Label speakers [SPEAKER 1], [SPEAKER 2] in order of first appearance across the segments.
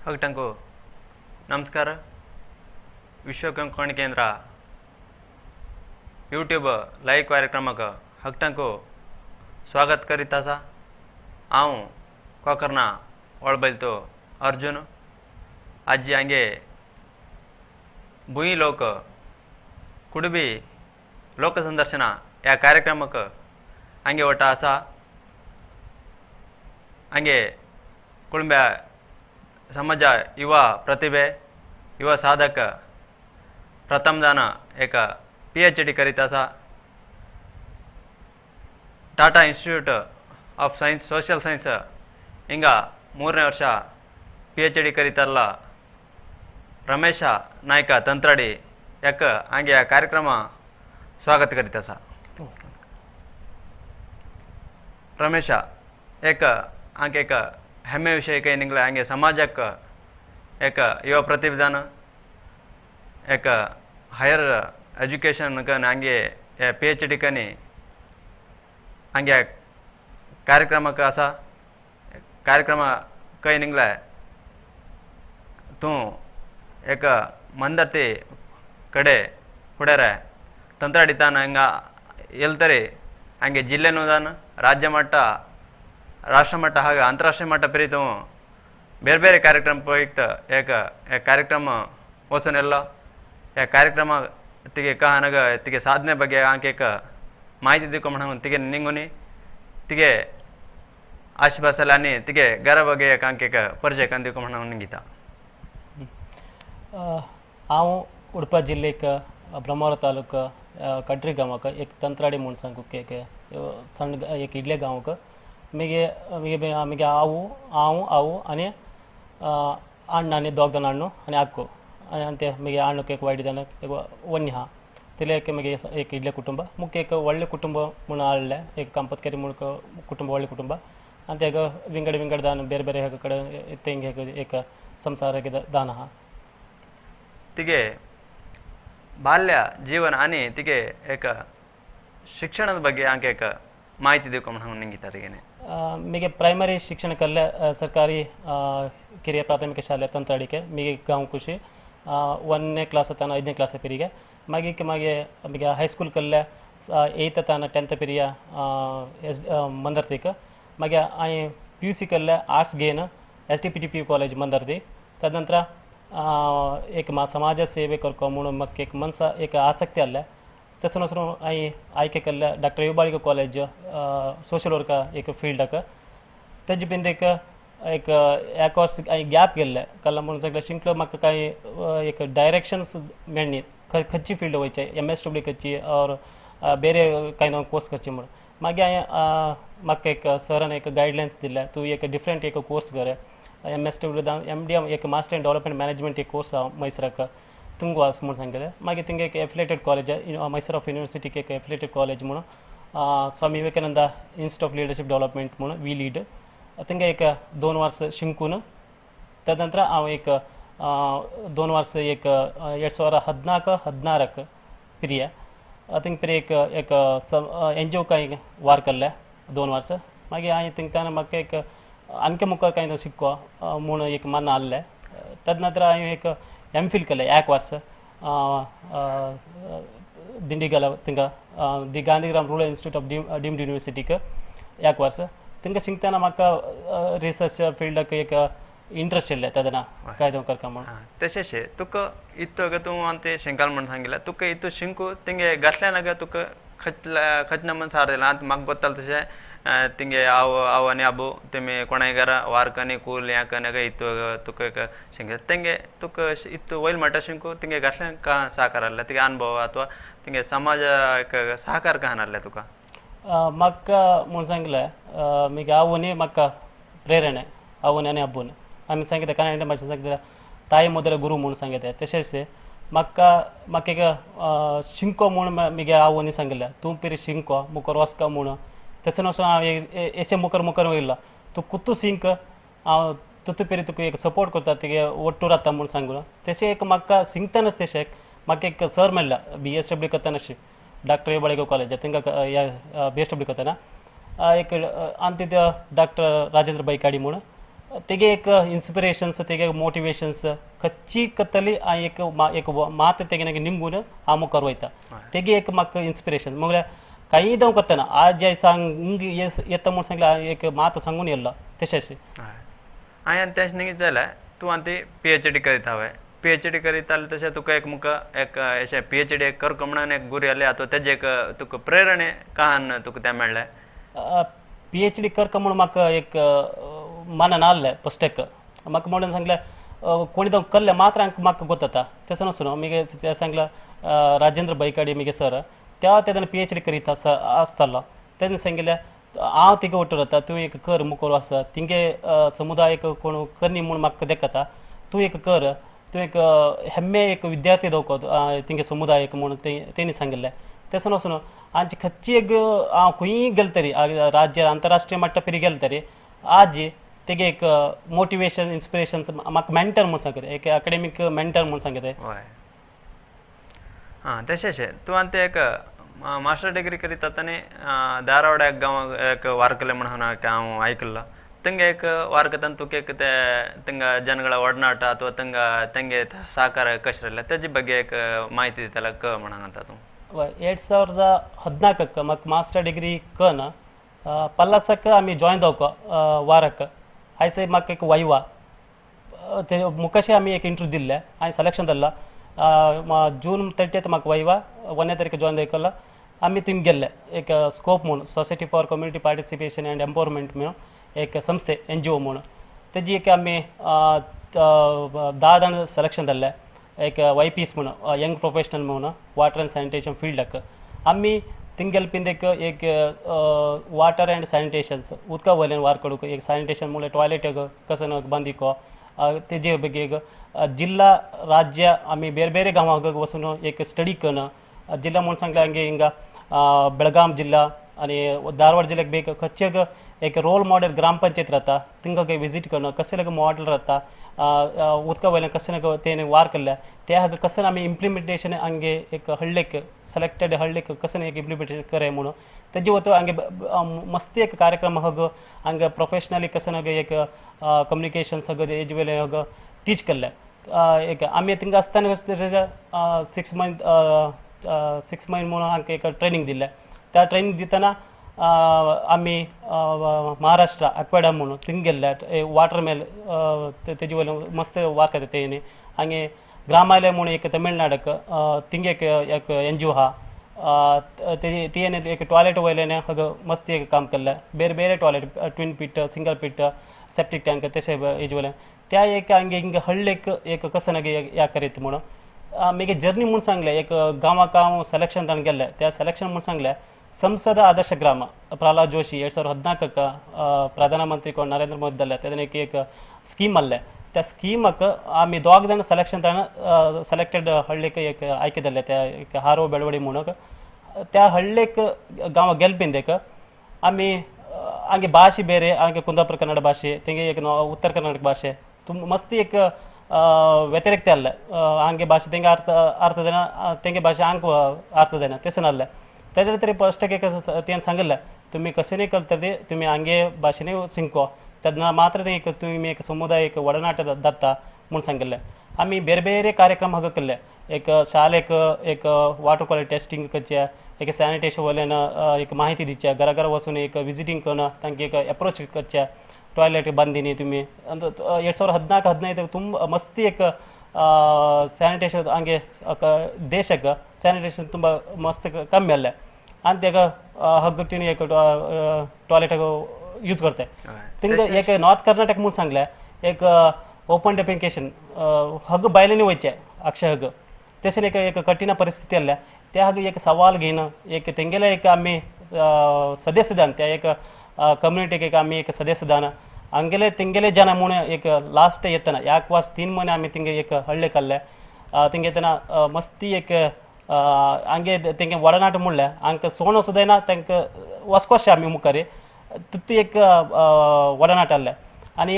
[SPEAKER 1] ಹಗಟಂಕು ನಮಸ್ಕಾರ. ವಿಶ್ವ ಕೊಂಕಣಿ ಕೇಂದ್ರ ಯೂಟ್ಯೂब लाइव कार्यक्रमाक हगटांको स्वागत करीत आसा. हांव कोकर्णा वळबैलतो अर्जुन. आजी हांगे भूंय लोक कुडबी लोकसंदर्शना ह्या कार्यक्रमाक हांगे वटा आसा. हांगे कुळंब्या समाजा युवा प्रतिभे युवा साधक प्रथमदान एक PhD करीत आसा. Tata institute of science social science हिंगा 3ನೇ ವರ್ಷ PhD ಕರೀತಾರಲ್ಲ ರಮೇಶ ನಾಯ್ಕ ತಂತ್ರಾಡಿ ಯಾಕ ಹಂಗೆ ಆ ಕಾರ್ಯಕ್ರಮ ಸ್ವಾಗತ ಕರೀತ ಸಾ.
[SPEAKER 2] ನಮಸ್ತೆ
[SPEAKER 1] ರಮೇಶ, ಏಕ ಹಂಗೆ ಏಕ ಹೆಮ್ಮೆ ವಿಷಯಕ್ಕೆ ಏನಿಂಗ್ಲ ಹಂಗೆ ಸಮಾಜಕ್ಕೆ ಏಕ ಯುವ ಪ್ರತಿಭಾನ ಏಕ ಹೈಯರ್ ಎಜುಕೇಷನ್ ಕನ್ ಹಂಗೆ PhD ಕನಿ ಹಂಗೆ ಕಾರ್ಯಕ್ರಮಕ್ಕೆ ಆಸ ಕಾರ್ಯಕ್ರಮ ಕೈ ನಿಂಗ್ಲ ತೂ ಏಕ ಮಂದರ್ತಿ ಕಡೆ ಹುಡ್ಯಾರ ತಂತ್ರಾಡಿ ತಾನು ಹಂಗೆ ಎಲ್ತರಿ ಹಂಗೆ ಜಿಲ್ಲೆನೂ ತಾನು ರಾಜ್ಯ ಮಟ್ಟ ರಾಷ್ಟ್ರ ಮಟ್ಟ ಹಾಗೆ ಅಂತಾರಾಷ್ಟ್ರೀಯ ಮಟ್ಟ ಪ್ರೀತು ಬೇರೆ ಬೇರೆ ಕಾರ್ಯಕ್ರಮ ಪ್ರಯುಕ್ತ ಏಕ ಕಾರ್ಯಕ್ರಮ ಓಸನೆಲ್ಲ ಯಾ ಕಾರ್ಯಕ್ರಮ ತಿಗೆ ಕ ಅನಗ ತಿಗೆ ಸಾಧನೆ ಬಗ್ಗೆ ಆಂಕೇಕ ಮಾಹಿತಿ ದಿಕ್ಕೊಂಬ ತಿಗೆ ನಿಂಗುನಿ ತಿಗೆ ಆಶೀರ್ವಾಸಲಾನಿ ತಿಗೆ ಗರ ಬಗ್ಗೆ ಕಾಂಕೇಕ ಪರಿಚಯ ಕಂದಿಕೊಂಬ ನಿಂಗಿತ.
[SPEAKER 2] हांव उडपा जिल्लेक ब्रह्मावरा तालुका कड्री गांवाक एक तंत्राडी म्हूण सांगूक एक सಣ್ಣ एक इडले गांवाक मिगे मिगे मिगे हांव हांव हांव आनी अण्ण आनी दोग जाण अण्णू आनी अक्को आनी ते मिगे अण्णूक एक वायट जाण एक वन्नी आहा. तिले एक मिगे एक इडले कुटुंब मुख्य एक व्हडलें कुटुंब म्हूण हाडलें एक कंपतकेरी म्हूण कुटुंब व्हडलें कुटुंब आनी ते विंगड विंगड दान ಬೇರೆ ಬೇರೆ ಕಡೆ ತೆಂಗೆ एक ಸಂಸಾರ ದಾನ आहा.
[SPEAKER 1] तिगे ಬಾಲ್ಯ ಜೀವನ ಆನಿ ತಿಗೆ ಏಕ ಶಿಕ್ಷಣದ ಬಗ್ಗೆ ಆಂಕೆ ಏಕ ಮಾಹಿತಿ ದಿಕ್ಕೊಂಬ ನಿಂಗಿತ ತಿಗೆನೆ.
[SPEAKER 2] ಮಿಗೆ ಪ್ರೈಮರಿ ಶಿಕ್ಷಣ ಕಲ್ಲೆ ಸರ್ಕಾರಿ ಕಿರಿಯ ಪ್ರಾಥಮಿಕ ಶಾಲೆ ತಂತ್ರಾಡಿಕೆ ಮಿಗೆ ಗಾಂವ್ ಖುಷಿ 1ನೇ ಕ್ಲಾಸ್ ತಾನ 5ನೇ ಕ್ಲಾಸ್ ಪಿರಿಗೆ ಮಾಗೆ ಮಾಗೆ ಮಿಗೆ ಹೈಸ್ಕೂಲ್ ಕಲ್ಲೆ 8th ತಾನ 10th ಪಿರಿಯ ಎಸ್ ಮಂದರ್ತಿಕ ಮಾಗೆ ಆಯ್ PUC ಕಲ್ಲೆ ಆರ್ಟ್ಸ್ ಗೇನ್ SDPT PU college Mandarthi. ತದನಂತರ एक समाज सेवे करको म्हणून म्हाका एक मनसा एक आसक्ती आसलें तेचून वचून हांवें आयके केल्लें डॉक्टर युबाळिका कॉलेज सोशल वर्का एक फिल्डाक. तेजे बीन एक एक एक वर्स हांवें गॅप गेल्लें कल्ला म्हणून सगळें शिंकलो म्हाका कांय एक डायरेक्शन्स मेळ्ळी खंयची फिल्ड वयचें MSW करची और बेरे कांय कोर्स करची म्हणून. मागीर हांवें म्हाका एक सरान एक गायडलायन्स दिल्या तूं एक डिफरंट एक कोर्स कर MSW MDM एक मास्टर इन डेवलपमेंट मॅनेजमेंट एक कोर्स आहा मैसराक तुंगो आस म्हूण सांगलें. मागीर थिंगा एक एफिलेटेड कॉलेज मैसूर ऑफ युनिवर्सिटीक एक एफिलेटेड कॉलेज म्हणून Swami Vivekananda institute of leadership development म्हणून we lead थिंगा एक 2 वर्स शिकून तदनंतर हांव एक 2 वर्स एक 2014-16 पिरिया थिंग पिरिय एक एक NGO कांय वार केल्लें 2 वर्स. मागीर हांवें थिंगतान म्हाका एक आनके मुखार कांय शिकको म्हूण एक मन आहलें. तदनंतर हांवें एक MPhil केलें एक वर्स दिंडीगल थिंगा the Gandhigram rural institute of deemed युनिवर्सिटीक एक वर्स. थिंगा शिकतना म्हाका रिसर्च फिल्डाक एक इंट्रस्ट येयल्लें तेन्ना कांय करता म्हूण.
[SPEAKER 1] तशेंच तुका इतू तूं आनी ते शिंकाल म्हूण सांगिल्लें तुका इतू शिंकू तिंगे घातल्या नाका तुका खचला खचना म्हूण सार दिलां. आतां म्हाका गोत्तालें तशें तिंगे आव आव आनी आबू तेमी कोणाय घरा वारकनी कूल ह्या कन इतू तुका एक शिंक तेंगे तुका इतू वयल म्हणटा शिंकू तिंगे घातल्या का सहकार आहलें तिगे अनुभव अथवा तिंगे समाज एक सहकार कहान आहलें तुका?
[SPEAKER 2] म्हाका म्हूण सांगलें मिगे आवोनी म्हाका प्रेरणा आवोनी आनी आब्बून आमी सांगितलें कन्नड भाशेन सांगितलें ताई ಮೊದಲ गुरू म्हूण सांगितलें. तशेंच म्हाका म्हाका एक शिंको म्हूण मिगे आवोनी सांगिल्लें तूं पिरी शिंको मुखार वचका म्हूण. तेचून वचून हांव एसे मुखार मुखार वयलो तूं कुत्तू सिंक हांव तुतू पेरी तुका एक सपोर्ट करता तुगे ಒಟ್ಟು रावता म्हूण सांगून. तशें एक म्हाका शिंकतनाच तशें म्हाका एक सर मेळ्ळा BSW करतना डॉक्टर युबाळिका कॉलेज थिंगा BSW करतना एक आनी तिथे डॉक्टर राजेंद्र बैकाडी म्हूण तेगे एक इन्स्पिरेशन्स तेगे मोटिवेशन्स खच्ची करतली एक एक मात तेगे निमगून हांव मुखार वयता तेगे एक म्हाका इन्स्पिरेशन म्हळ्यार कांय जावं करतना आज जे सांग येता म्हूण सांगलें एक मात सांगून येयलो तशें अशें.
[SPEAKER 1] हांवें तेश न्ही जाल्यार तूं आतां पीएचडी करीत हांवें पीएचडी करीत जाल्यार तशें तुका एक मुका एक अशें पीएचडी कर म्हणून एक गुरी आसली आतां तेजें एक तुका प्रेरणा कहान तुका तें मेळ्ळें?
[SPEAKER 2] पीएचडी कर म्हूण म्हाका एक मनान आहलें फस्टेक म्हाका म्हणून सांगलें कोणी तो करलें मात्र म्हाका गोताता तशें नसून मागीर सांगलें राजेंद्र बैकाडी मागीर सर त्या तेन्ना पीएचडी करीत आसा आसतालो तेन्ना सांगिल्लें हांव तिगे वटर वता तूं एक कर मुखार आसा तिंगे समुदायक कोण करनी म्हूण म्हाका देखता तूं एक कर तूं एक हेम्मे एक विद्यार्थी दवको तिंगे समुदायक म्हूण तेणी सांगिल्लें. तशें नसून आमची खंयची एक हांव खंयूय गेले तरी राज्य आंतरराष्ट्रीय मट्टा पिरी गेले तरी आज तेगे एक मोटिवेशन इन्स्पिरेशन म्हाका मेंटर म्हूण सांगता एक अकडेमीक मेंटर म्हूण सांगता.
[SPEAKER 1] हय आं तशें अशें तूं आतां एक मास्टर डिग्री करीत आतां धारवाड एक गांवाक एक वारकले म्हणून हांव आयकल्लो थंय एक वारकतान तुका एक ते थंय जनಗಳ ಒಡನಾಟ ಅಥವಾ ತಂಗ ತಂಗೆ ಸಹಕಾರ ಕಷ್ಟಲ್ಲ तेजे ಬಗ್ಗೆ एक माहिती दितला क म्हणून आतां तूं.
[SPEAKER 2] 2014ಕ್ಕೆ म्हाका मास्टर डिग्री कन पल्लासाक आमी जॉयन जावको वारक आयज म्हाका एक वायवा ते मुखाशे आमी एक इंटरव्यू दिल्ले हांवें सिलेक्शन जाल्लो जून 30 म्हाका वायवा 1 तारीख जॉयन जायकलो आमी थिंग गेल्ले एक स्कोप म्हूण society for community participation and empowerment म्हणून एक संस्थे एनजीओ म्हूण तेजी एक आमी 10 जाण सिलेक्शन जाल्ले एक वाय पीस म्हूण यंग प्रोफेशनल म्हणून वॉटर अँड सॅनिटेशन फिल्डाक आमी थिंग गेले पिंदेक एक वॉटर अँड सॅनिटेशन्स उदका वयल्यान वार काडूंक एक सॅनिटेशन म्हणल्यार टॉयलेट कसन बांदिको तेजे ಬಗ್ಗೆ एक जिल्ला राज्य आमी ಬೇರೆ ಬೇರೆ गांवांक वचून एक स्टडी करून जिल्ला म्हणून सांगलें हांगे हिंगा बेळगाम जिल्ला आनी धारवाड जिल्ल्याक बेग खंयचे एक रोल मॉडेल ग्राम पंचायत राहता थिंगा विजीट करून कशें मॉडेल राहता उदका वयल्यान कशें तेणे वार केल्ले ते हाका कशें आमी इम्प्लिमेंटेशन हांगे एक हळ्ळेक सिलेक्टेड हळ्ळेक कशें एक इम्प्लिमेंटेशन करे म्हणून तेजे वतून हांगे मस्ती एक कार्यक्रम हग हांगा प्रोफेशनली कशें एक कम्युनिकेशन हग हेजे वयल्यान हग टीच केल्ले एक आमी थिंगा आसतना तशें 6 मंथ म्हणून हांकां एक ट्रेनींग दिल्लें. त्या ट्रेनींग दितना आमी महाराष्ट्र अक्वेडा म्हणून थिंग गेल्ले वॉटर मेल तेजे वयल्यान मस्त वार करता तेणी हांगे ग्रामालय म्हणून एक तमिळनाडक थिंग एक एक एनजीओ आहा तेणे एक टॉयलेट वयल्यान हग मस्त एक काम केल्लें बेरे बेरे toilet twin pit single pit septic tank तशें हेजे वयल्यान त्या एक हांगे हिंगा हळ्ळेक एक कसन ह्या करीत म्हणून मागीर जर्नी म्हूण सांगलें एक गांवाक हांव सिलेक्शन जावन गेल्लें त्या सिलेक्शन म्हूण सांगलें ಸಂಸದ ಆದರ್ಶ ಗ್ರಾಮ ಪ್ರಹ್ಲಾದ್ ಜೋಶಿ 2014ಕ್ಕೆ ಪ್ರಧಾನಮಂತ್ರಿ ನರೇಂದ್ರ ಮೋದಿ ದಲ್ಲೆ तेणे एक स्कीम आसलें त्या स्कीमाक आमी दोग जाण सिलेक्शन जावन सिलेक्टेड हळ्ळेक एक आयके जाल्ले त्या एक हारो बेळवडी म्हणून त्या हळ्ळेक गांवाक गेले पिंदेक आमी हांगे भाशे ಬೇರೆ हांगे कुंदापूर कन्नड भाशे तेंगे एक उत्तर कर्नाटक भाशे मस्ती एक व्यतिरिक्त आसलें हांगे भाशे तेंगे अर्थ अर्थ तेंगे भाशे हांक अर्थ जायना तशें नासलें तेजे तरी फस्ट एक तेणें सांगिल्लें तुमी कशें करतले तुमी हांगे भाशेनी शिंको तेन्ना मात्र तें एक तुमी एक समुदाय एक ಒಡನಾಟ ದತ್ತ म्हूण सांगिल्लें. आमी ಬೇರೆ ಬೇರೆ कार्यक्रम हांगा केल्ले एक शालेक एक वॉटर क्वालिटी टेस्टिंग करचें एक सॅनिटेशन वयल्यान एक माहिती दिवची घरा घरा वचून एक विजिटींग करून तांकां एक एप्रोच करचें टॉयलेट बांदिनी तुमी 2014 15 ತುಂಬ मस्ती एक ಸ್ಯಾನಿಟೇಷನ್ ಹಂಗೆ ದೇಶಕ್ಕೆ ಸ್ಯಾನಿಟೇಷನ್ ತುಂಬ ಮಸ್ತ್ ಕಮ್ಮಿ ಅಲ್ಲೇ ಅಂತ್ಯಾಗ ಹಗ್ಗಟ್ಟಿನ एक टॉयलेट यूज करते थिंग एक नॉर्थ कर्नाटक म्हणून सांगलें एक ओपन डेफिकेशन हग बायलांनी वयचें अक्षय हग तशें एक एक कठीण परिस्थिती आसल्या त्या हग एक सवाल घेवन एक तेंगेले एक आमी सदस्य जावन त्या एक कम्युनिटीक एक आमी एक सदस्य जावन ಹಂಗೆಲೆ ತಿಂಗೆಲೆ ಜನ ಮೂಣೆ एक ಲಾಸ್ಟ್ ಎತ್ತನ ಯಾಕೆ ವಾಸ್ 3 ಮನೆ ಆಮಿ ತಿಂಗೆ एक ಹಳ್ಳಿ ಕಲ್ಲೆ ತಿಂಗೆ ಮಸ್ತಿ एक ಹಂಗೆ ತೆಂಗೆ ಒಡನಾಟ ಮುಳ್ಳೆ ಅಂಕ ಸೋಣ ಸುದೇನ ತೆಂಕ ವಸ್ಕೋಶ आमी मुखार तितू एक ಒಡನಾಟ ಅಲ್ಲೇ आनी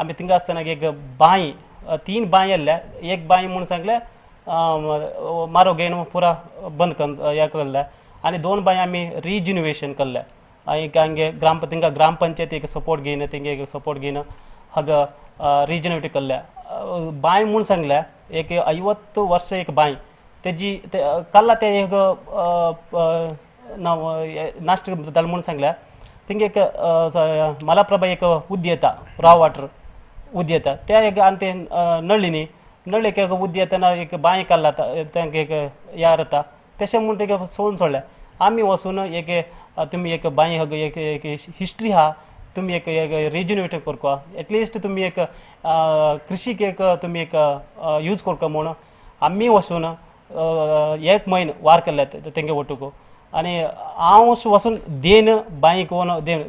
[SPEAKER 2] आमी थिंगा आसतना एक बांय 3 बांय आसले एक बांय म्हूण सांगले मारो घेवन पुरा बंद कर हें केल्लें आनी 2 बांय आमी रिजिन्युवेशन केल्लें एक हंगे ग्राम तिंगा ग्राम पंचायती एक सपोर्ट घेवन तेंगे एक सपोर्ट घेवन हांगा रिजनरेट केल्ले बांय म्हूण सांगले एक 50 वर्ष एक बांय तेजी कल्ला ते एक नाश्ट जालें म्हूण सांगल्या थिंग एक मलाप्रभा एक उद्दी येता रॉ वॉटर उद्दी येता त्या एक आनी ते नळ्ळी न्ही नळ्ळेक एक उद्दी येतना एक बांय कल्ला तांकां एक यार येता तशें म्हूण तेका सोडून सोडलें. आमी वचून एक तुमी एक बांय एक एक हिस्ट्री आहा तुमी एक रिजनरेट करपा एटलिस्ट तुमी एक कृषीक एक तुमी एक यूज करपा म्हूण आमी वचून एक म्हयनो वार केल्ले तेंगे ओटूक आनी हांव वचून then बांयक वोन then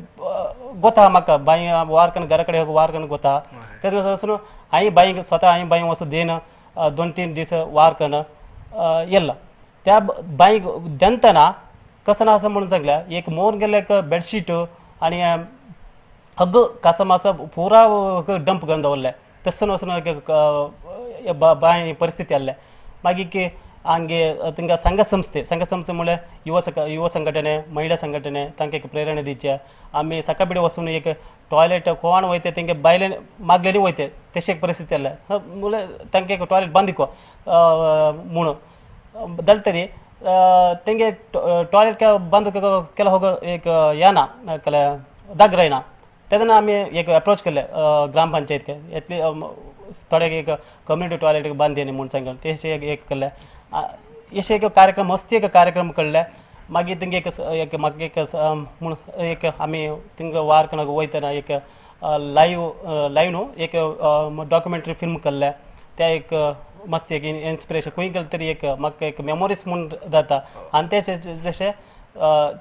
[SPEAKER 2] गोता म्हाका बांय वार करून घरा कडेन वार करून गोता तेन्ना वचून हांवें बांयक स्वता हांवें बांय वचून then 2-3 दीस वार करून येयला. त्या बांयक देंवतना कसं ना असं म्हणून सांगल्या एक मोर गेले एक बेडशीट आनी हग्ग कासा मासा पुरा डंप करून दवरले तसं वचून एक बांय परिस्थिती आसले. मागीर की हांगे तांकां संघ संस्थे संघ संस्थे म्हणल्यार युवा संघटने महिला संघटने तांकां एक प्रेरणा दिवचे. आमी सकाळी वचून एक टॉयलेट कोण वयते तेंगे बायले मागलेली वयते तशें एक परिस्थिती आसले म्हणल्यार तांकां एक टॉयलेट बांदी को म्हणून जालें तरी तेंगे टॉयलेट बंद केला हो एक येना केल्या दाग रायना तेन्ना आमी एक अप्रोच केले ग्राम पंचायत एटली थोडे एक कम्युनिटी टॉयलेट बांदी न्ही म्हूण सांगून तेशें एक केले. अशें एक कार्यक्रम मस्ती एक कार्यक्रम केल्ले. मागीर तेंगे एक एक म्हाका एक म्हूण एक आमी थिंगा वार करून वयतना एक लायव लायव न्हू एक डॉक्युमेंटरी फिल्म केल्ले त्या एक मस्त एक इन्स्पिरेशन खंय गेले तरी एक म्हाका एक मेमोरीज म्हूण जाता. आनी ते जशें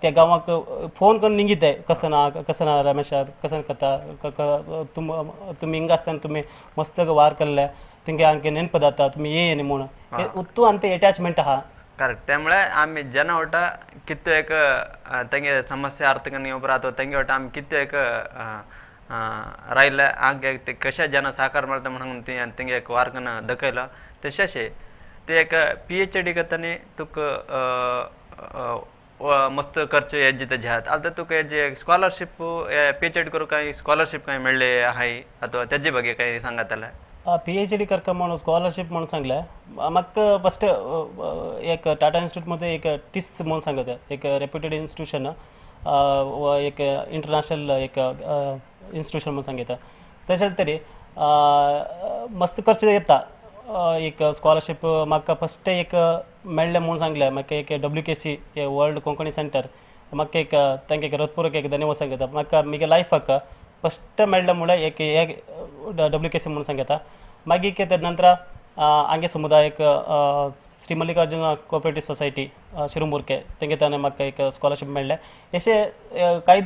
[SPEAKER 2] त्या गांवाक फोन करून निंगिताय कसं ना कसं ना रमेशा कसं करता तुमी हिंगा आसतना तुमी मस्त वार केल्ले तेंगे आणखी नेनप जाता तुमी ये न्ही म्हूण उत्तू आनी ते एटॅचमेंट आहा.
[SPEAKER 1] करेक्ट. त्यामुळे आमी जन वटा कितू एक तेंगे समस्या अर्थ करून येवपा अथवा तेंगे वटा आमी कितू एक रायले आंगे ते कशे जन साकार मेळटा म्हणून तेंगे एक वार करून दाखयला. तशें ते एक PhD करतना तुका मस्त खर्च हेजे तेजे आहात आतां तुका हेजे स्कॉलरशीप PhD करूंक कांय स्कॉलरशीप कांय मेळ्ळे आहाय अथवा तेजे ಬಗ್ಗೆ कांय सांगात जाल्यार.
[SPEAKER 2] PhD करका म्हणून स्कॉलरशीप म्हणून सांगले म्हाका फस्ट एक टाटा इन्स्टिट्यूटमध्ये एक टिस म्हणून सांगत एक रेप्युटेड इन्स्टिट्यूशन एक इंटरनॅशनल एक इन्स्टिट्यूशन म्हणून सांगितलं. तशें तरी मस्त खर्च येता एक स्कॉलरशीप म्हाका फस्ट एक मेळ्ळें म्हणून सांगलें म्हाका एक WKC world Konkani centre म्हाका एक तांकां एक हृदपूर्वक एक धन्यवाद सांगता. म्हाका म्हगे लायफाक फस्ट मेळ्ळें म्हणल्यार एक WKC म्हणून सांगता. मागीर ते नंतर हांगे समुदायक श्री मल्लिकार्जुन कोऑपरेटीव सोसायटी शिरुमुर्के तेंगे ताणें म्हाका एक स्कॉलरशीप मेळ्ळें. अशें कांय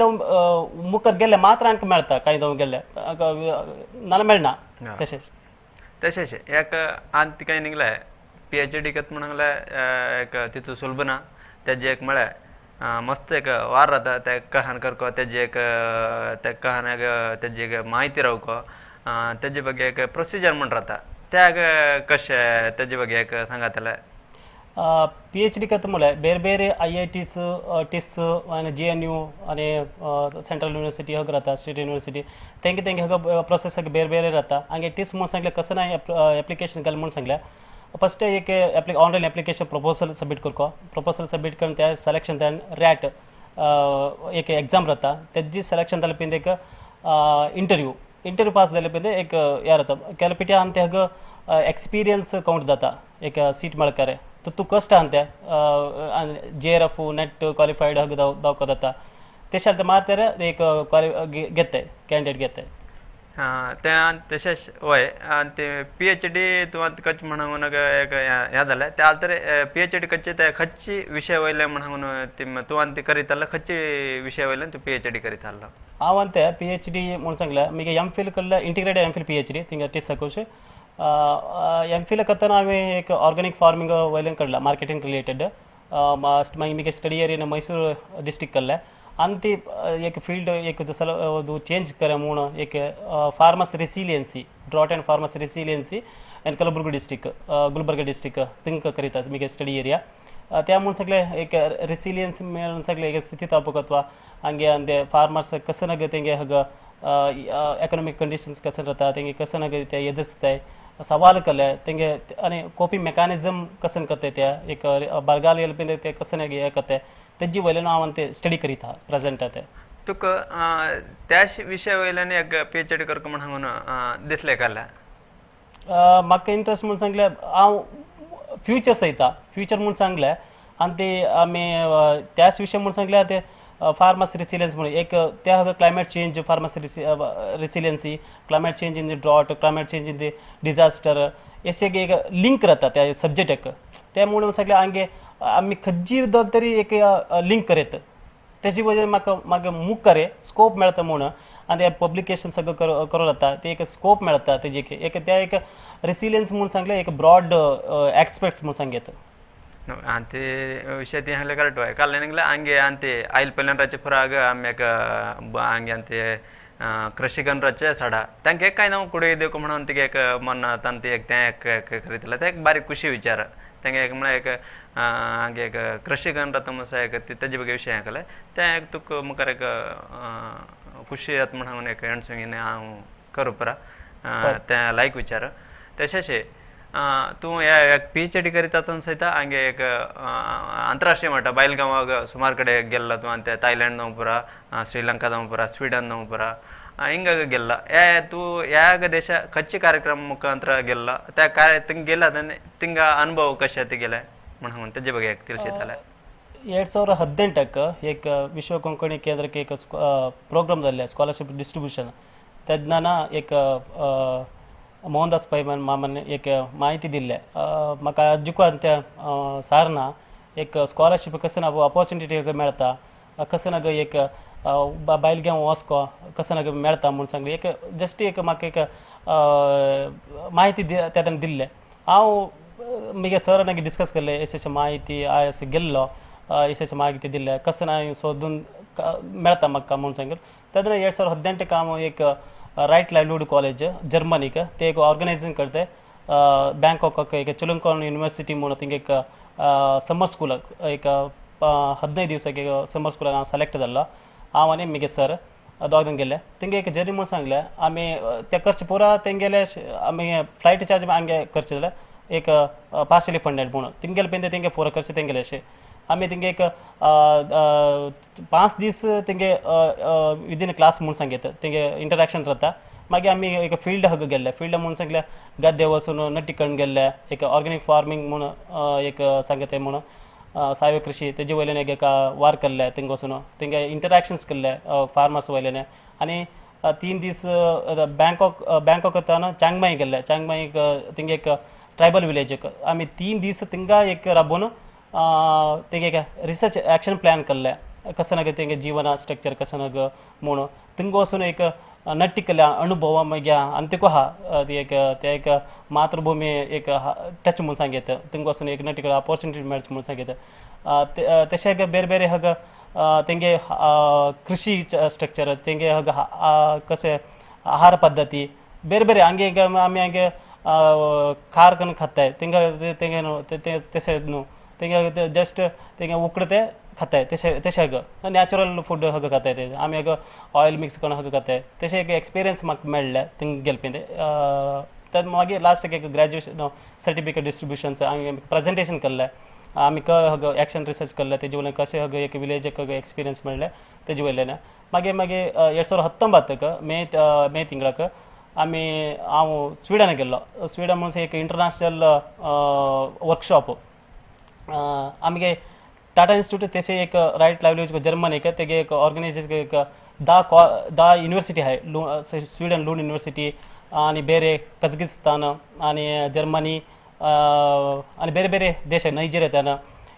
[SPEAKER 2] मुखार गेल्ले मात्र आमकां मेळटा कांय गेल्ले नाल्यार मेळना. तशें
[SPEAKER 1] तशें एक आनी कांय निघले PhD करता म्हणून एक तितू सुलभ ना तेजें एक म्हळ्यार मस्त एक वार रावता ते कहान करको तेजे एक ते कहानाक तेजी एक म्हायती रावको तेजे ಬಗ್ಗೆ एक प्रोसिजर म्हूण रावता त्याग कशें तेजे ಬಗ್ಗೆ एक सांगात जाल्यार.
[SPEAKER 2] PhD करता म्हणल्यार बेरे बेरे IITs टिस आनी JNU आनी सेंट्रल युनिवर्सिटी हग रावता स्टेट युनिवर्सिटी तेंगे तेंगे हग प्रोसेस बेरे बेरे रावता. हांगे टिस म्हणून सांगलें कसं ना एप्लिकेशन घाल म्हणून सांगलें फस्ट एक ऑनलायन एप्लिकेशन प्रपोजल सबमीट करको प्रपोजल सबमीट करून त्या सिलेक्शन त्यान रॅट एक एग्जाम रावता तेजी सिलेक्शन जालें पिंद एक इंटरव्यू इंटरव्यू पास जालें पिंद एक हें रावता केल्या पिट्या आनी ते हग एक्सपिरियन्स कावंट जाता एक सीट मेळकारे तो तूं कश्ट आहा ते JRF net क्वालिफायड हग दावको जाता तेशें जाल्यार मारते एक घेते कॅन्डिडेट घेते.
[SPEAKER 1] तें तशेंच वय आनी ते PhD तूं आतां कच्च म्हणून एक हें जालें त्या तर PhD कच्चे ते खंयचे विशय वयले म्हणून तूं आनी ते करीत जाल्यार खंयचे विशय वयल्यान तूं PhD करीत आसलो.
[SPEAKER 2] हांव आनी ते PhD म्हणून सांगलें मागीर MPhil केल्लें इंटिग्रेटेड MPhil PhD थिंगा टिसाकूच MPhil करतना हांवें एक ऑर्गेनीक फार्मींग वयल्यान काडला मार्केटींग रिलेटेड मागीर म्हगे स्टडी एरिया मैसूर डिस्ट्रिक्ट केल्लें आनी ती एक फील्ड एक चेंज कर म्हूण एक farmers resiliency drought and farmers resiliency and Kalaburagi district Gulbarga district thing करीता म्हगे स्टडी एरिया. त्या म्हूण सगळे एक रेसिलियन्स मेळून सगळे एक स्थितिस्थापकत्व हांगे आनी ते फार्मर्स कसं नगे तेंगे हग इकॉनॉमिक कंडिशन्स कसन राहता तेंगे कसन ते एदुर्सताय सवाल केले तेंगे आनी कोपिंग मेकॅनिजम कसन करताय ते एक बरगाल येयले पळय ते कसन हें करताय तेजी वयल्यान हांव ते स्टडी करीत आहा प्रेजेंट ते.
[SPEAKER 1] तुका त्या विशया वयल्यान एक PhD करता म्हण हांगून दिसलें काल्या?
[SPEAKER 2] म्हाका इंट्रस्ट म्हूण सांगलें हांव फ्युचर सयता फ्युचर म्हूण सांगलें आनी ते आमी त्याच विशय म्हूण सांगल्यार ते फार्मर्स रिसिलियन्स म्हणून एक त्या climate change farmers resiliency climate change in the drought climate change in the disaster अशें एक लिंक राहता त्या सब्जेक्टाक. ते म्हणून सगळे हांगे आमी खंयची दवरले तरी एक लिंक करयत तेजी वजह म्हाका म्हाका मुखार स्कोप मेळटा म्हूण आनी पब्लिकेशन सगळें करूं जाता ते एक स्कोप मेळटा तेजी एक त्या एक रिसिलियन्स म्हूण सांगलें एक ब्रॉड एक्सपर्ट्स म्हूण सांगेत.
[SPEAKER 1] ಅಂತೆ ವಿಷಯ ತಿ ಕರೆಕ್ಟ್ ಕಾಲ ಹಂಗೆ ಅಂತೆ ಆಯಿಲ್ ಪಲ್ಯನ್ ರಚೆ ಪುರಾಗ ಆಮ್ಯಾಕ ಹಂಗೆ ಅಂತೆ ಕೃಷಿಕನ್ ರಚೆ ಸಡ ತಂಗೆ ಕಾಯಿ ನಾವು ಕುಡಿಯೋದಕ್ಕೆ म्हणून एक मन ತಂತಿ एक ते ಕರೀತಿಲ್ಲ ते ಬಾರಿ ಖುಷಿ ವಿಚಾರ ತಂಗೆ एक म्हळ्यार एक हांगे एक ಕೃಷಿಕನ್ रत एक तेजे ಬಗ್ಗೆ ವಿಷಯ ಹಾಕಲೆ ते एक तुका मुखार एक खुशी जाता म्हणून एक एणसुंगीन हांव करूं परा ते लायक विचार. तशेंच तूं एक PhD करीत आसतना सयता हांगे एक आंतरराष्ट्रीय म्हणटा बायल गांवाक सुमार कडेन गेल्ला तूं आनी ते थायलंड जावं पुरा श्रीलंका जावं पुरा स्विडन जावं पुरा हिंग गेल्ला हे तूं ह्या देशा खंयचे कार्यक्रम मुखांतर गेल्ला त्या कार्य थिंग गेला थिंगा अनुभव कशे ते गेले म्हणून तेजे ಬಗ್ಗೆ एक ತಿಳಿಸಿತ್ತಲ್ಲ.
[SPEAKER 2] 2018 एक विश्व कोंकणी केंद्रಕ್ಕೆ एक प्रोग्राम जाल्ले स्कॉलरशीप डिस्ट्रिब्युशन तेन्ना एक मोहनदास पै मामान एक माहिती दिल्ले म्हाका अजुकू त्या सारना एक स्कॉलरशीप कसन ऑपॉर्च्युनिटी मेळटा कसन एक बायल घेवन वचको कसन मेळटा म्हूण सांगलें एक जस्ट एक म्हाका एक माहिती तेन्ना दिल्ले. हांव म्हगे सरान डिस्कस केल्ले अशें अशें माहिती अशें गेल्लो अशें अशें माहिती दिल्ले कसन हांवें सोदून मेळटा म्हाका म्हूण सांगलें. तेन्ना 2018 हांव एक रायट लायवलीहूड कॉलेज जर्मनीक ते एक ऑर्गनायझिंग करते ब्ಯಾಂकाक एक चुलंकॉन युनिवर्सिटी म्हणून थिंग एक समर स्कूलाक एक 15 दिवसाक एक समर स्कूलाक हांव सिलेक्ट जाल्लो हांव आनी म्हगे सर दोग जाण गेले थिंग एक जर्नी म्हूण सांगलें आमी ते खर्च पुरा तेंगेले आमी फ्लायट चार्ज हांगे खर्च जाले एक पार्शली फंडेड म्हणून थिंगेले पेन तेंगे पुरा खर्च तेंगेले अशें आमी थिंगे एक 5 दीस तेंगे विदीन क्लास म्हूण सांगेत तेंगे इंटरेक्शन जाता. मागीर आमी एक फिल्ड हग गेल्ले फिल्ड म्हूण सांगले गद्दे वचून नट्टी करून गेल्ले एक ऑर्गेनीक फार्मींग म्हूण एक सांगता म्हूण सावयव कृषी तेजे वयल्यान एक वार केल्ले थिंग वचून थिंगे इंटरेक्शन्स केल्ले फार्मर्स वयल्यान. आनी 3 दीस बँकॉक बँकॉक वताना चांगमाई गेल्ले चांगमाई थिंग एक ट्रायबल विलेज आमी 3 दीस थिंगा एक राबोवन तेंगे एक रिसर्च एक्शन प्लॅन केल्ले कसनाग तेंगे जीवन स्ट्रक्चर कसनाग म्हणून थिंग वचून एक नट्टी केल्ले अनुभव मागीर अंतिको आहा ती एक ते एक मातृभूमी एक टच म्हणून सांगेत थिंग वचून एक नट्टी केल्ले ऑपॉर्च्युनिटी मेळची म्हणून सांगेत. तशें बेरे बेरे हग तेंगे कृषी स्ट्रक्चर तेंगे हग कशें आहार पद्दती बेरे बेरे हांगे आमी हांगे खार करून खाताय थिंगा तेंगे न्हू तशें न्हू तेंगे जस्ट तेंगे उकडे खाताय तशें तशें हग नॅचरल फूड हग खाताय ते आमी हग ऑयल मिक्स करून हग खाताय तशें एक एक्सपिरियन्स म्हाका मेळ्ळें थिंग गेले पळय ते. मागीर लास्टाक एक ग्रॅज्युएशन सर्टिफिकेट डिस्ट्रिब्युशन्स आमी प्रेजेंटेशन केल्लें आमी हग एक्शन रिसर्च केल्लें तेजे वयल्यान कशें हग एक विलेजाक एक्सपिरियन्स मेळ्ळें तेजे वयल्यान. मागीर मागीर 2019 मे मे तिंगळाक आमी हांव स्विडन गेल्लो. स्विडन म्हणून एक इंटरनॅशनल वर्कशॉप आमगे टाटा इन्स्टिट्यूट तेसे एक रायट लायवलीहूड जर्मनीक तेगे एक ऑर्गनायझेशन एक 10 युनिवर्सिटी आहे स्वीडन लून युनिवर्सिटी आणि ಬೇರೆ ಕಜಕಿಸ್ತಾನ आणि जर्मनी आणि ಬೇರೆ ಬೇರೆ ದೇಶ ನೈಜೀರಿಯಾ ತಾನ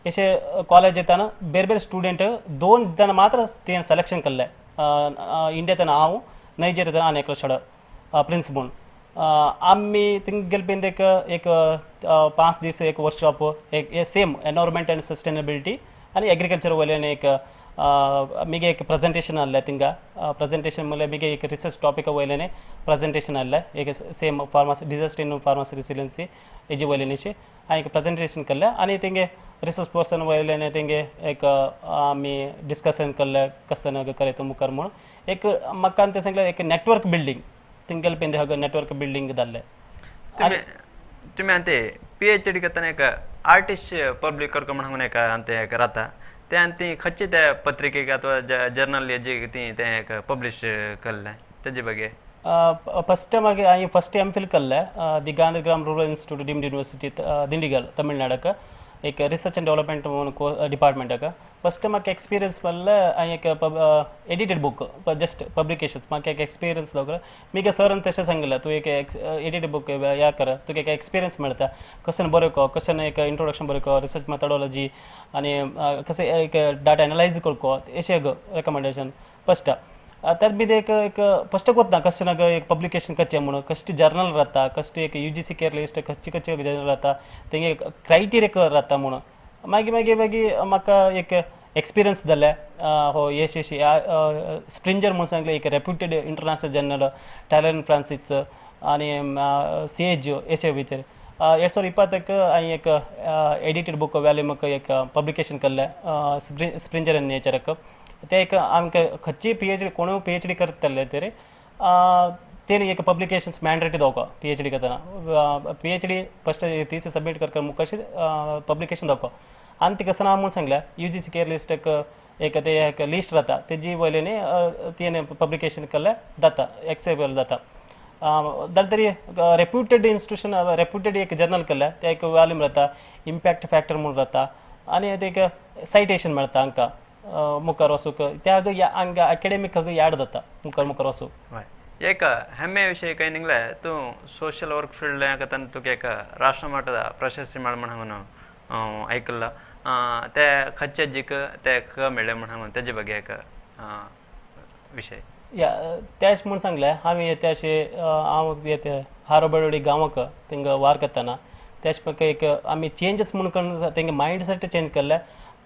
[SPEAKER 2] असे कॉलेज येताना ಬೇರೆ ಬೇರೆ स्टुडंट 2 जण मात्र ते सिलेक्शन केल्ले इंडिया ताना हांव नैजेरिया ताना आनी एकलो चेडो प्रिन्स म्हूण. आमी थिंग गेले पळय एक एक 5 दीस एक वर्कशॉप एक सेम एनवायरमेंट अँड सस्टेनेबिलिटी आनी एग्रीकल्चर वयल्यान एक मिगे एक प्रेजेंटेशन आहलें थिंगा प्रेजेंटेशन म्हणल्यार मिगे एक रिसर्च टॉपिका वयल्यान प्रेजेंटेशन आहलें एक same farmers disaster in farmers resiliency हेजे वयल्यान अशें हांवें एक प्रेजेंटेशन केल्लें आनी तेंगे रिसोर्स पर्सन वयल्यान तेंगे एक आमी डिस्कशन केल्ले कसन करयता मुखार म्हूण एक म्हाका ते सांगलें एक नेटवर्क बिल्डींग तेंगेले पेन हांगा नेटवर्क बिल्डींग जाल्लें.
[SPEAKER 1] तुमी आनी PhD करतना एक आर्टिस्ट पब्लिक करको म्हणून एक आनी एक रावता ते आनी ती खंयचे त्या पत्रिकेक अथवा जर्नल हेजे ती तें एक पब्लिश केल्लें तेजे ಬಗ್ಗೆ?
[SPEAKER 2] फस्ट मागीर हांवें फस्ट एम फिल केल्लें the Gandhigram rural institute deemed university Dindigul तमिळनाडक एक रिसर्च एंड डेवलपमेंट म्हणून डिपार्टमेंटाक. फस्ट म्हाका एक्सपिरियन्स म्हणल्यार हांवें एक एडिटेड बूक जस्ट पब्लिकेशन्स म्हाका एक एक्सपिरियन्स लागलो. मिगे सरान तशें सांगलें तूं एक एडिटेड बूक ह्या कर तुका एक एक्सपिरियन्स मेळटा कशें बरयको कशें एक इंट्रोडक्शन बरयको रिसर्च मेथडॉलॉजी आनी कशें एक डाटा एनालायज करको अशें रेकमेंडेशन फस्ट. त्यात बी एक एक फस्ट कोत्ता कशें नाका एक पब्लिकेशन करचें म्हणून कश्ट जर्नल रावता कश्ट एक UGC care list खंयचे खंयचे जर्नल रावता तेंगे एक क्रायटेरिया रावता म्हणून मागीर मागीर मागीर म्हाका एक एक्सपिरियन्स जालें हो यश यश स्प्रिंजर म्हणून सांगलें एक reputed international journal Taylor and Francis आनी सेज अशे भितर 2020 हांवें एक एडिटेड बूक वॉल्यूमाक एक पब्लिकेशन केल्लें स्प्रिंजर इन नेचराक. ते एक आमकां खंयची PhD कोणूय PhD करतले तरी तेणी एक पब्लिकेशन्स मॅन्डेटरी दाखो PhD करतना PhD first thesis submit करता मुखाशी पब्लिकेशन दाखो. आनी ती कसं म्हणून सांगलें UGC care लिस्टाक एक ते एक लिस्ट रावता तेजी वयल्यान तेणे पब्लिकेशन केल्लें जाता एक्सेपेबल जाता. जाल्यार तरी रेप्युटेड इन्स्टिट्यूशन रेप्युटेड एक जर्नल केल्लें ते एक वॉल्यूम रावता इम्पॅक्ट फॅक्टर म्हणून रावता आनी ते एक सायटेशन मेळटा हांकां मुखार वचूंक त्या हांगा एकेडमीक याड जाता मुखार मुखार वचूंक.
[SPEAKER 1] एक ಹೆಮ್ಮೆ ವಿಷಯ ಕೈ ನಿಂಗ್ಲೆ ತೂ ಸೋಷಿಯಲ್ ವರ್ಕ್ ಫೀಲ್ಡ್ ಯಾಕಂತ ತುಕೆ ಏಕ ರಾಷ್ಟ್ರ ಮಟ್ಟದ ಪ್ರಶಸ್ತಿ म्हण ऐकलं ते खंयचे जीक ते क मेळ्ळे म्हण तेजे ಬಗ್ಗೆ एक विषय.
[SPEAKER 2] या त्याश म्हूण सांगलें हांवें त्याशे हांव हारोबडोडी गांवाक थिंगा वार करतना त्याश म्हाका एक आमी चेंजीस म्हूण करून तेंगे मायंड सेट चेंज केल्ले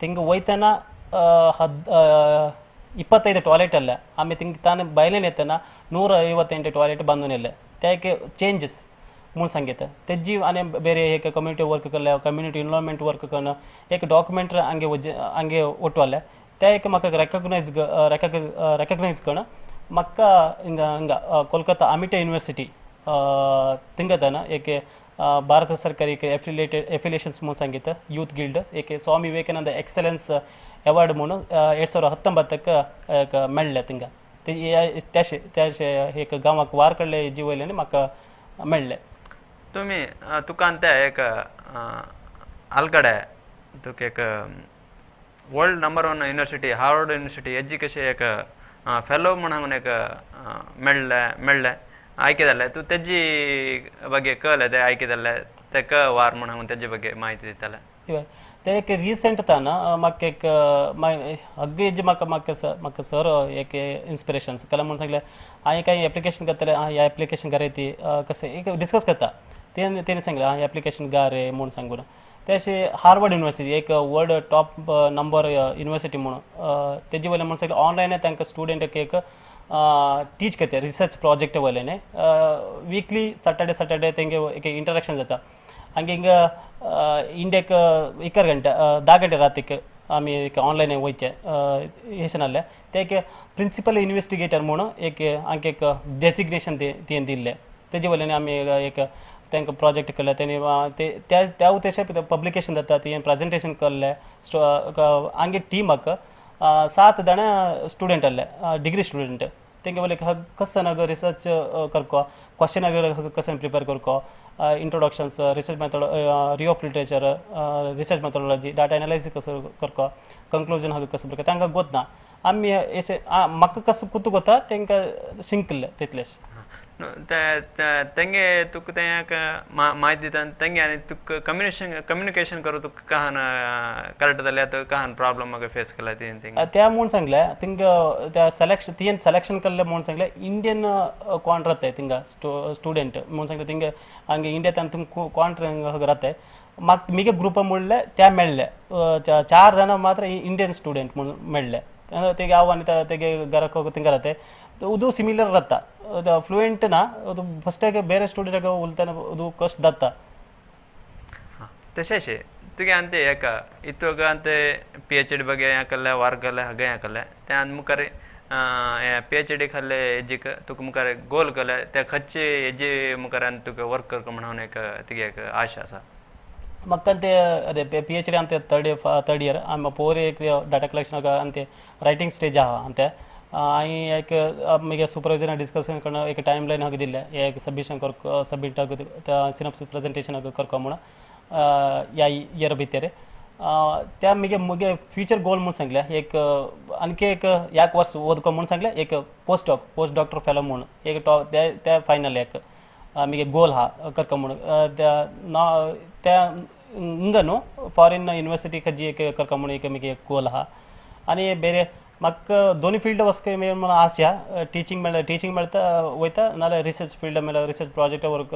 [SPEAKER 2] थिंगा वयतना 25 ಟಾಯ್ಲೆಟ್ ಅಲ್ಲ ಆಮೇಲೆ ತಿಂಗ್ ತಾನು ಬಯಲೇನೆ ಎತ್ತನ 158 ಟಾಯ್ಲೆಟ್ ಬಂದನಿಲ್ಲ त्याಕ್ಕೆ ಚೇಂಜಸ್ ಮೂಲ ಸಂಗೀತ ತೆಜ್ಜಿ ಅನೆ ಬೇರೆ ಏಕ ಕಮ್ಯುನಿಟಿ ವರ್ಕ್ ಕಲ್ಲ ಕಮ್ಯುನಿಟಿ ಇನ್ವಾಲ್ವ್ಮೆಂಟ್ ವರ್ಕ್ ಕನ್ನ ಏಕ ಡಾಕ್ಯುಮೆಂಟ್ರಿ ಹಂಗೆ ಹಂಗೆ ಒಟ್ಟು ಅಲ್ಲ ತ್ಯಾಕ ಮಕ್ಕ ರೆಕಗ್ನೈಸ್ ರೆಕಗ್ನೈಸ್ ಕಣ ಮಕ್ಕ ಹಿಂಗ ಹಂಗ ಕೋಲ್ಕತ್ತಾ ಅಮಿಟಾ ಯೂನಿವರ್ಸಿಟಿ ತಿಂಗತನ ಏಕೆ ಭಾರತ ಸರ್ಕಾರ ಏಕೆ ಎಫಿಲಿಯೇಷನ್ಸ್ ಮೂಲ ಸಂಗೀತ ಯೂತ್ ಗಿಲ್ಡ್ ಏಕೆ Swami Vivekananda excellence award moon 2019 मेळ्ळें थिंगा त्याशे त्याशे एक गांवाक वार कडले जी वयल्यान म्हाका मेळ्ळें.
[SPEAKER 1] तुमी तुका ते एक आलकडे तुका एक world number 1 university Harvard university education एक फेलो म्हणून एक मेळ्ळें मेळ्ळें आयकताले तूं तेजी ಬಗ್ಗೆ कळ्ळें ते आयकताले ते क वार म्हणून तेजे ಬಗ್ಗೆ माहिती दिताले.
[SPEAKER 2] ते एक रिसेंट ताना म्हाका एक हग्ग हेजी म्हाका म्हाका म्हाका सर एक इन्स्पिरेशन्स कला म्हणून सांगलें हांवें कांय एप्लिकेशन करतलें आं ह्या एप्लिकेशन घरा ती कशें एक डिस्कस करता तेणे तेणे सांगलें आं एप्लिकेशन गा रे म्हणून सांगून ते अशें हार्वर्ड युनिवर्सिटी एक वर्ल्ड टॉप नंबर युनिवर्सिटी म्हणून तेजे वयल्यान म्हणून सांगलें ऑनलायन तांकां स्टुडंटाक एक टीच करता रिसर्च प्रोजेक्ट वयल्यान वीकली सॅटर्डे सॅटर्डे तेंगे एक इंटरेक्शन जाता ಹಂಗೆ ಹಿಂಗೆ ಇಂಡಿಯಾಕ್ಕೆ 2 ಗಂಟೆ 10 ಗಂಟೆ ರಾತ್ರಿಗೆ ಆಮಿ ಆನ್ಲೈನ್ वयचें हेशनाले ते एक प्रिंसिपल इन्वेस्टिगेटर म्हणून एक हांकां एक डेसिग्नेशन तियेन दिल्लें तेजे वयल्यान आमी एक तांकां प्रोजेक्ट केले तेणी ते त्या त्या उद्देशान पब्लिकेशन जाता तियेन प्रेजेंटेशन केल्लें हांगे टिमाक 7 जाणां स्टुडंट आहले डिग्री स्टुडंट तेंगे वयले कसन अगर रिसर्च करको क्वेश्चन अगर कसन प्रिपेर करको introductions research method review of literature research methodology data analysis कसो करको कंक्लूजन हांगा कसो करको तांकां गोतना आमी अशें म्हाका कसो कुतू गोता तांकां शिंकले तितलेश.
[SPEAKER 1] तेंगे तुका तें म्हायती दिता तेंगे आनी तुका कम्युनिकेशन करूं तुका कहान कळटा जाल्यार आतां कहान प्रॉब्लम म्हाका फेस केला ती
[SPEAKER 2] त्या म्हूण सांगलें थिंगा त्या सिलेक्शन तियेन सिलेक्शन केल्लें म्हूण सांगलें इंडियन कोण रावताय थिंगा स्टुडंट म्हूण सांगलें थिंगा हांगा इंडिया थिंग कोण रावताय म्हाका मिगे ग्रुपा म्हणलें त्या मेळ्ळे 4 जाणां मात्र इंडियन स्टुडंट म्हूण मेळ्ळे तेगे हांव आनी तेगे घराक थिंगा रावताय उदू सिमिलर रावता फ्लुएंट ना ಅದು ಫಸ್ಟಾಗಿ ಬೇರೆ ಸ್ಟೂಡೆಂಟ್ ಉಲ್ತಾನೆ ಅದು ಕಷ್ಟ ದತ್ತ.
[SPEAKER 1] तशेंच तुगे आनी ते एका इतूक आनी ते पीएचडी ಬಗ್ಗೆ ಯಾಕಲ್ಲ ವಾರ್ಗಲ್ಲ ಹಗ್ಗ ಯಾಕಲ್ಲ ते आनी मुखार पीएचडी खाल्ले हेजीक तुका मुखार गोल केले ते खच्चे हेजे मुखार आनी तुका वर्क करता म्हणून एक तुगे एक आशा आसा.
[SPEAKER 2] म्हाका ते अదే पीएचडी आमचे थर्ड इयर आमी पोर एक डाटा कलेक्शन आनी रायटींग स्टेज आहा आनी ते हांवें एक मागीर सुपरवायजरान डिस्कशन करून एक टायम लायन हाका दिल्लें एक सबमिशन कर सबमीट सिनॉप्सिस प्रेजेंटेशन करपा म्हणून ह्या इयर भितर. त्या मुगे मुगे फ्युचर गोल म्हूण सांगलें एक आणखी एक एक वर्स ओदको म्हूण सांगलें एक पोस्ट डॉक्टर फेलो म्हूण एक टॉप त्या फायनल एक मुगे गोल आहा करको म्हूण. त्या हिंगा न्हू फॉरेन युनिवर्सिटी खजी एक करको म्हूण एक मुगे गोल आहा. आनी बेरे म्हाका दोनी फिल्ड वचपा म्हूण आस ह्या टिचींग मेळटा टिचींग मेळटा वयता नाल्यार रिसर्च फिल्ड मेळ्ळ्यार रिसर्च प्रोजेक्ट वर्क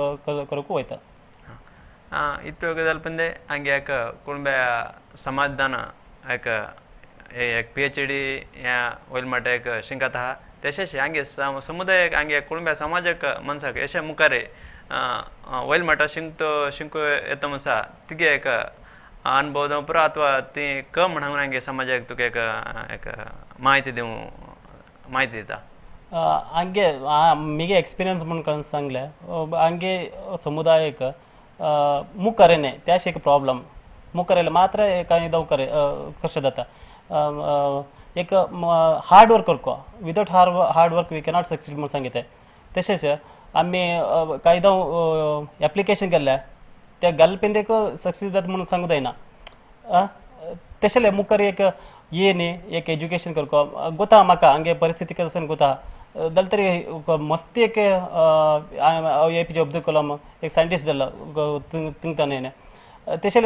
[SPEAKER 2] करूंक वयता.
[SPEAKER 1] इतू गजाल पण हांगे एक कुणब्या समाजदान एक एक पीएचडी ह्या वयल माटे एक शिंकत आहा. तशेंच हांगे समुदायाक हांगे कुणब्या समाजाक मनशाक अशें मुखार वयल माटा शिंकतो शिंकू येता मनसा तिगे एक अनुभव पुरो अथवा ती क म्हणून हांगे समाजाक तुका एक एक माहिती दिवं माहिती दिता.
[SPEAKER 2] हांगे मुगे एक्सपिरियन्स म्हूण करून सांगलें हांगे समुदायाक मुखार येयलें त्याश एक प्रॉब्लम मुखार येयलें मात्र कांय दव कशें जाता एक हार्ड वर्क करको without hard work we cannot succeed म्हूण सांगितलें. तशेंच आमी कांय दव एप्लिकेशन केल्लें ते गेल्ले पेंदेक सक्सीस जाता म्हणून सांगूं जायना. तशें मुखार एक ये न्ही एक एज्युकेशन करको गोता म्हाका हांगे परिस्थिती कशें गोता जाल्यार तरी मस्ती एक ए पी जे अब्दुल कलाम एक सायंटिस्ट जाल्लो थिंगतान येयलें तशें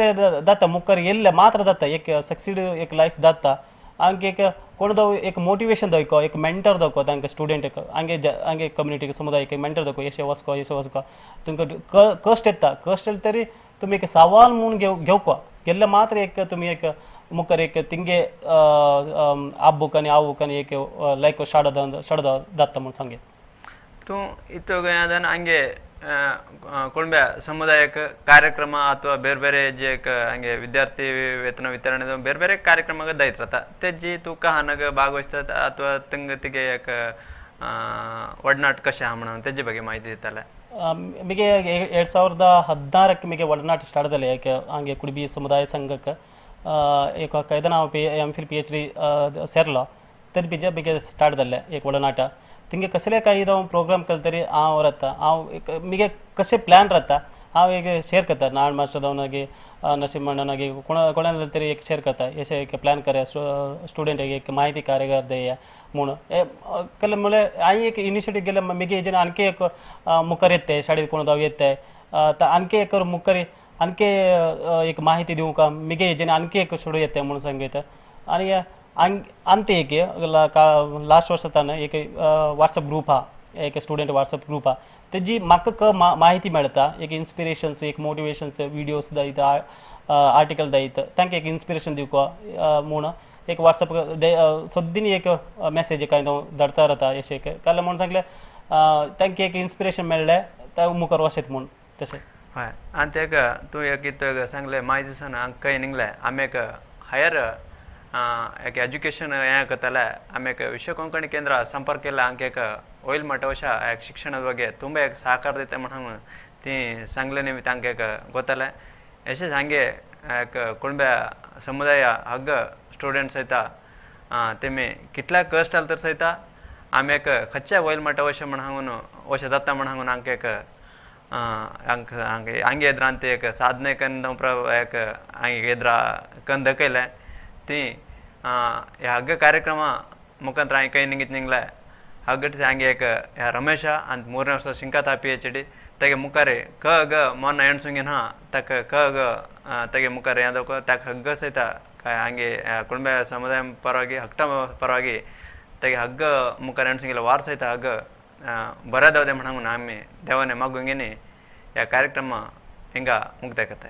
[SPEAKER 2] जाता मुखार येयल्लें मात्र जाता एक सक्सीड एक लायफ जाता. आमकां एक कोण दव एक मोटिवेशन दवको एक मेंटर दवको तांकां स्टुडंटाक हांगे हांगे कम्युनिटीक समुदायाक एक मेंटर दवको एशें वचको एशें वचको तुमकां कश्ट येता कश्ट येयले तरी तुमी एक सवाल म्हूण घेवको गेल्ले मात्र एक तुमी एक मुखार एक तिंगे आ बूक आनी आ बूक आनी एक लायक शाडो शाडो जाता म्हूण सांगे.
[SPEAKER 1] तूं इतू हांगे कुणब्या समुदायक ಕಾರ್ಯಕ್ರಮ ಅಥವಾ ಬೇರೆ ಬೇರೆ ಜೆ ಹಂಗೆ ವಿದ್ಯಾರ್ಥಿ ವೇತನ ವಿತರಣೆ ಬೇರೆ ಬೇರೆ ಕಾರ್ಯಕ್ರಮ ದೈತ್ರತ ತೆಜ್ಜಿ ತೂಕ ಹನಗ ಭಾಗವಹಿಸ್ತ ಅಥವಾ ತಂಗತಿಗೆ ಯಾಕ ಒಡನಾಟ ಕಶ ಹಮಣ ತೆಜ್ಜಿ ಬಗ್ಗೆ ಮಾಹಿತಿ ಇತ್ತಲ್ಲ.
[SPEAKER 2] ಮಿಗೆ 2016 ಮಿಗೆ ಒಡನಾಟ ಸ್ಟಾರ್ಟ್ ದಲ್ಲಿ ಯಾಕೆ ಹಂಗೆ ಕುಡುಬಿ ಸಮುದಾಯ ಸಂಘಕ್ಕೆ एक कैदा ನಾವು ಎಮ್ ಫಿಲ್ PhD ಸೇರ್ಲ ತದ್ ಬಿಜ ಬಿಗೆ ಸ್ಟಾರ್ಟ್ ದಲ್ಲೆ एक ಒಡನಾಟ ತಿಂಗೆ कसले काही प्रोग्राम कलतरी हांव रता हांव मिगे कशें प्लॅन राहता हांव एक शेअर करता नारायण मास्टर दावनागी नरसिंह कोणा कोणा तरी एक शेअर करता अशें एक प्लॅन करे स्टुडंट एक माहिती कार्यागार देया म्हणून केले म्हणल्यार हांवें एक इनिशिएटीव गेले मिगे हेजेन आणखी एक मुखार येते शाळेत कोण दाव येते आणखी एक मुखार आणखी एक माहिती दिवंक मिगे हेजेन आणखी एक सोडू येते म्हणून सांगता. आनी अंत एक लास्ट वर्सा तान एक व्हॉट्सअप ग्रूप आहा एक स्टुडंट व्हॉट्सअप ग्रूप आहा तेजी म्हाका माहिती मेळटा एक इन्स्पिरेशन्स एक मोटिवेशन्स विडियोज दायत आर्टिकल दायत तांकां एक इन्स्पिरेशन दिवपा म्हूण एक व्हॉट्सअप सद्दीनी एक मॅसेज कांय धाडता रावता अशें काल म्हणून सांगलें तांकां एक इन्स्पिरेशन मेळ्ळें ते मुखार वचत म्हूण तशें.
[SPEAKER 1] हय आनी तेका तूं एक कितें सांगलें मागीर दिसान खंय निगलें आमी एक हायर एक एज्युकेशन हें करताले आमी एक विश्व कोंकणी केंद्र संपर्क केला आमकां एक वयल मटवशा एक शिक्षणा ಬಗ್ಗೆ ತುಂಬ एक ಸಹಕಾರ दिता म्हणून ती सांगलें न्ही तांकां एक गोतालें. अशेंच हांगे एक कुणब्या समुदाय हग्ग स्टुडंट सयत तेमी कितल्या कश्ट आसले तर सयत आमी एक खंयच्या वयल मटवशा म्हणून वशे जाता म्हणून आमकां एक हांगे एदरान ते एक साधने कन्न एक हांगे एदरा कन्न दाखयलें ती ह्या हग्ग कार्यक्रमा मुखांतर हांवें खंय निगीत निगलें हग्गट हांगे एक ह्या रमेशा आनी 3 वर्सां शिंकाता PhD तेगे मुखार क ग मोन एणसुंगेन हा ताका क ग तेगे मुखार हें दाखो ताका हग्ग सयता काय हांगे कुणब्या समुदाय ಪರವಾಗಿ ಹಕ್ಟ ಪರವಾಗಿ ತೆಗೆ ಹಗ್ಗ ಮುಖಾರ ಎಣಸುಂಗಿಲ್ಲ ವಾರ ಸಹಿತ ಹಗ್ಗ ಬರದವದೆ म्हणून ಆಮಿ ದೇವನೆ ಮಗುಂಗಿನಿ या ಕಾರ್ಯಕ್ರಮ ಹಿಂಗ ಮುಗ್ದಾಕತ್ತೆ.